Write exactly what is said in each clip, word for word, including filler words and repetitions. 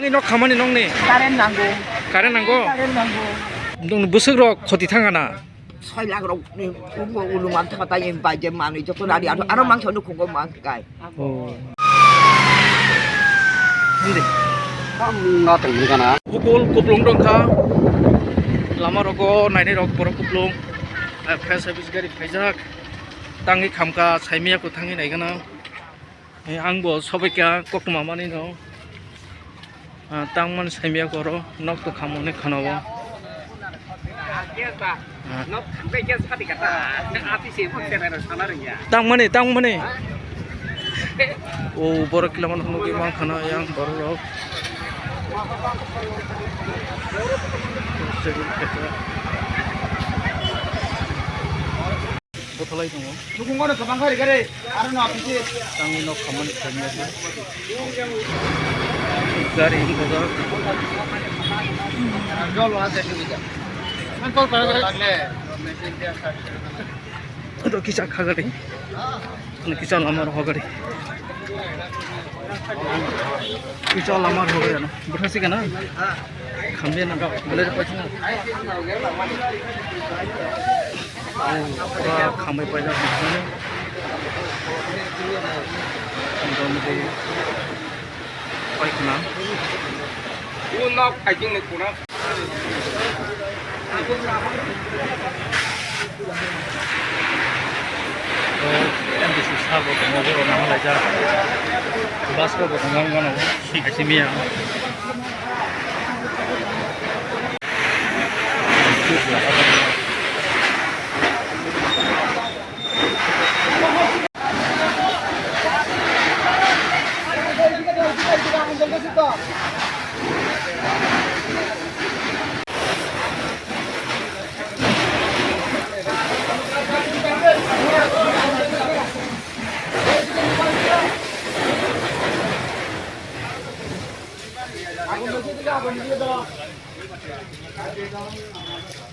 Nok khamani nokni? Current nango. Current nango? Current nango. Nokni bwswk rok khoti thangana? Soi lakh rok ni ulung ang thangkha tai, em, bai je manwi joto nari aro, aro mangsa nukhungo mang kai. Oh. Hindi. Kam na tang ni kana. Bukul kuplung dong kha. Lama rogo nainai rok borok kuplung. Eh, fire service gari phaijak. Tangwi khamkha, saimia kwthangwi naigana. Eh, ang bo sobaikha koktwma manwi no. Ah, tangmani saimia koro nok to khamoni khana o. Ah. Tangmani, tangmani. O borok kilamano nugwi mankha na yang borok rok. Botholai tongo. Nukhungo no kwbang kha rega re. Aro no apisi. Tangwi nok khamani khaimya se. Gari hingo da. Jol wa se sugi da. An tol para para. Ado kisa kha gari. Ano kisa lama roho gari. Kisa lama roho gari ano. Bwtha se kana? Khambi ano. Bwlai rok paisana. Pura khambai paijak. Motamoti paikha na. O nok kaiting ni kuna. M D C sabo tongo, borok nang laijak. Bus rok bo tongo, ang gana o. Kaisa miya.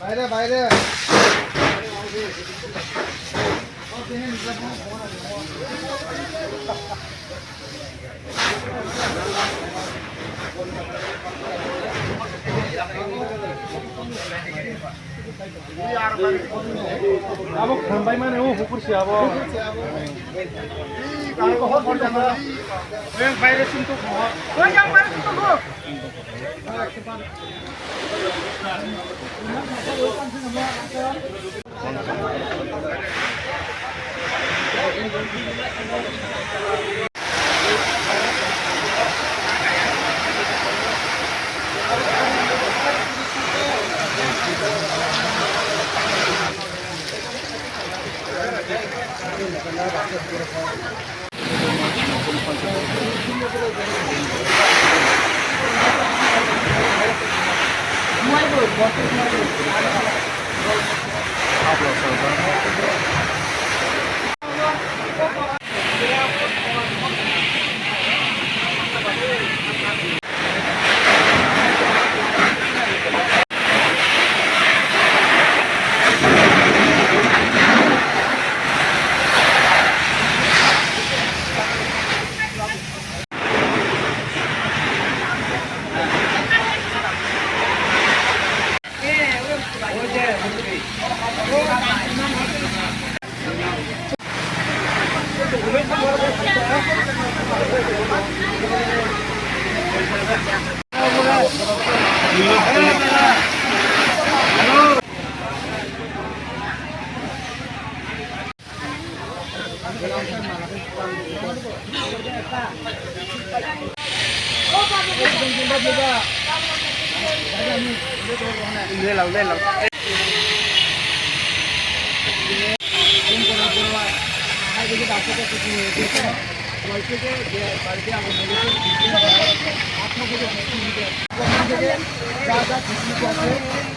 Baire, baire. Abo khambai mane o hukur si abo. Baire sinto.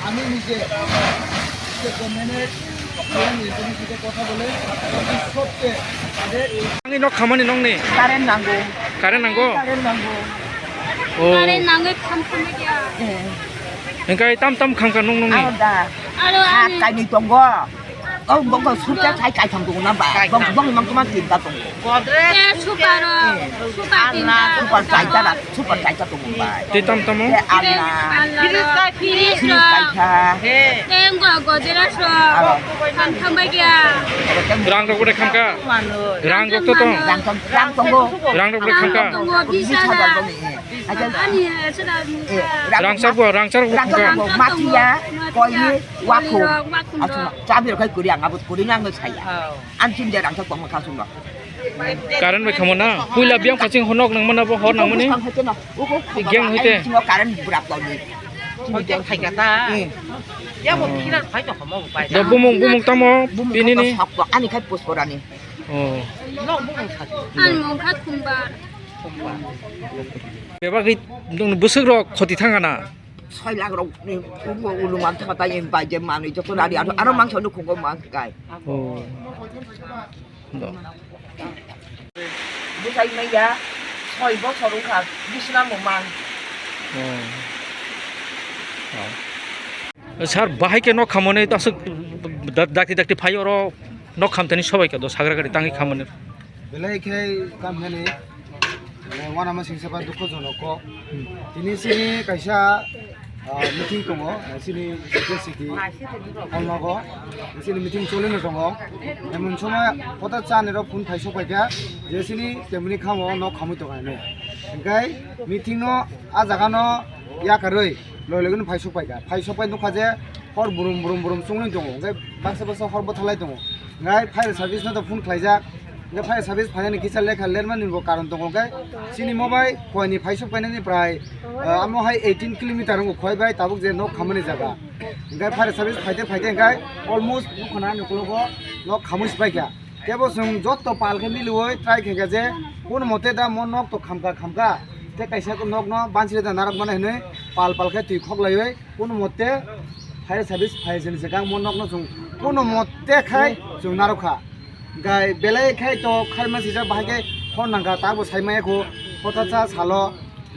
আমি নিজে গভর্নমেন্টের কথা বলে Ani nok khamani nokni? Current nango. Current nango? Current nango. Oh. Current nango, kham kham ya. Eh. Engkai tam tam khangka nong nongni? Aro da. Aro khat ani kaini tongo. Oh, bongko surcha sai kaitham tongo na bai. Bong, bong mang kuma tinta tongo. Godrej, eh, super, super tinta. Super chaita da, super chaita tongo bai. Tei tam tamo? Tei alna. Fridge rok. Fridge kaitha. Tei wngkha godrej rok. Aro. Kam thangbai kya. Rang rok bwdai khamkha? Rang rok to tong. Rang tong, rang tongo. Rang rok bwdai khamkha? Rang tongo, bis hajar. Bis hajar tongo, eh. Ani, eh, sera. Eh, rang sak bo, rang sak bo khamkha? Rang sak bo, matiya, koini, wakhuk. Wakhuk. Asuna, chabi rok kai kuri ang, abo kuri nang saya. Oh. An chin de rang sak bo mo khasung no. Current bai khamo na? Puila biyang khaching honok nang mana bo hor nang mani? Bwskang hoite no. Ugo khamo geng hoite. Ai, singo current burak tau ni. Hoite khai kata. Eh. Ya bo khira khai to khamo bai. Do bumung, bumung tamo. Bumung tini ni. Ani khai pusporani. Oh. No bumung khat. Ani mung khat khumba. Khumba. Bebak ri nung bwswk rok khoti thangana? Soi lakh rok ni ulu man thaka ta yang bai je manwi joto nari aro, aro mangsa no khungo man kai. Oh. Do. Bwsai maya soi bosor wngkha bisna mumang. Oh. Oh. Sir, bahai ke nok khamoni aswk da-, dakti dakti phai oro nok khamtani sobai ka do sagra gari tangwi khamoni. Belai khe kamhani, eh, wanama singsa ba dukho jonok kok. Tini sini kaisa, ah, meeting tongo, eh, sini city hall nogo, sini meeting cholino tongo. Emon somoi hota chani rok phone phai sok paikha, je sini temni khamo nok khamwi tongo hinwi. Hinkhe meeting no a jaga no yakarwi loi loi no phai sok paikha. Phai sok pai nukha je hor brum brum brum chungwi tongo, hinkhe baksa baksa hor bwthalai tongo. Ngai fire service no to phone khlaijak. Ngai fire service phainani kisa lekha lermani bo karon tongo khe chini mo bai khoini phaisok painani prai, ah, amo hai eighteen kilometer wngkha khoi bai tabuk je nok khamani jaga. Ngai fire service phaite phaite ngai almost bukhana ni ukologo nok khamui sipaikha. Tebo chwng jotto pal khe miliui try khaikha je kono mote da mo nok to khamkha khamkha. Tei kaisa nok no bansiri da narwk mano hinui pal pal khe twi khoklaiui. Kono mote fire service phai sini swkang mo nokno chwng kono mote khai chwng narwkha. Gai belai khai to kharma sijak bahai khe hor nangkha, tabo sai maya kho hota cha salo.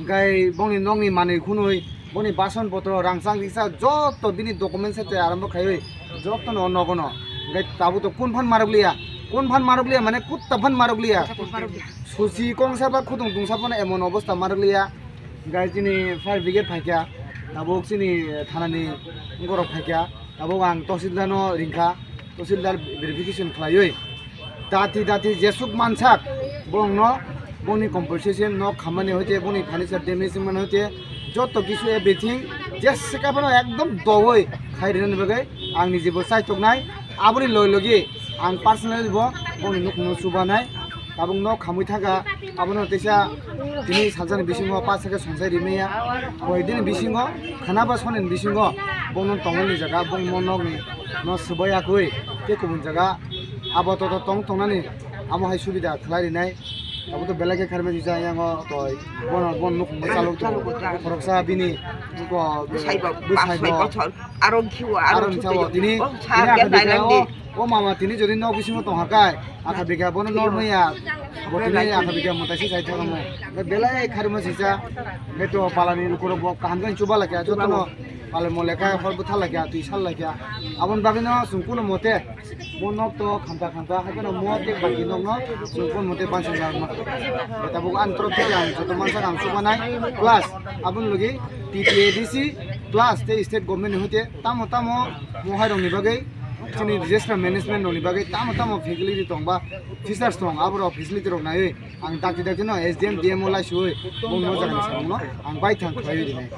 Gai bongni nokni manwi khunui, boni bason botro, rangchak rikchak joto bini document sete arambo khaiwi jotono nogono. Gai tabuk to kun phan marwk liya, kun phan marwk liya mane kutta phan marwk liya. Susi kongsa ba khudung tungsa phano emon obostha marwk liya. Gai chini fire brigade phaikha, tabuk chini thanani borok phaikha, tabuk ang tahsildar no ringkha, tahsildar verification khlaiwi dati dati jesuk mansak bongno boni compensation no khamani hoite boni furniture damage mani hoite joto kisu everything jesika phano ekdom dowi khai rinani bagwi ang nijibo chaitoknai. Aboni loi logi ang personally bo bongni nukhungno chubanai, tabuk nok khamwi thangkha, abono teisa tini salsani bisingo pass khe songchai rimaya, koi dini bisingo khana ba sonini bisingo bono tongmani jaga bongmo nokni no swbai yakwi tei kubun jaga abo toto tong tongnani amo hai subida khlai rinai. Abo to belai khe kharmani jaya yango toi bono bon nukhungno chalok tongo, khoroksa bini bwsai bo bwsai bo. Aro khiwo, aro aro ni sabo tini, o, tini sa akha bikha, o, o mama tini jodi nok bisingo tongha kai, akha bikha bono nok maya, bo tini akha bikha mwtai se sai thangmo. Be belai kharimo sisa, be to palani lukurok bo kaham khe chuba lakha, jotono palai mo lekha, hor bwtha lakha, twi sal lakha. Aboni bagwino chwng kuno mote, bo nok to khamta khamta, hai kheno mo tei baki nokno chwng kuno mote bansi nang ma. Be tabuk ani torok theke ang joto mansa ang chubanai, plus aboni logi T T A D C plus tei state government ni hoite tamo tamo mohai rok ni bagwi chini disaster management rok ni bagwi tamo tamo facility tong ba features tong abo rok facility rok naiwi ang dakti dakti no S D M, D M O lai suwi bo no jaga ni samung no ang bai thang khlaiwi rinai.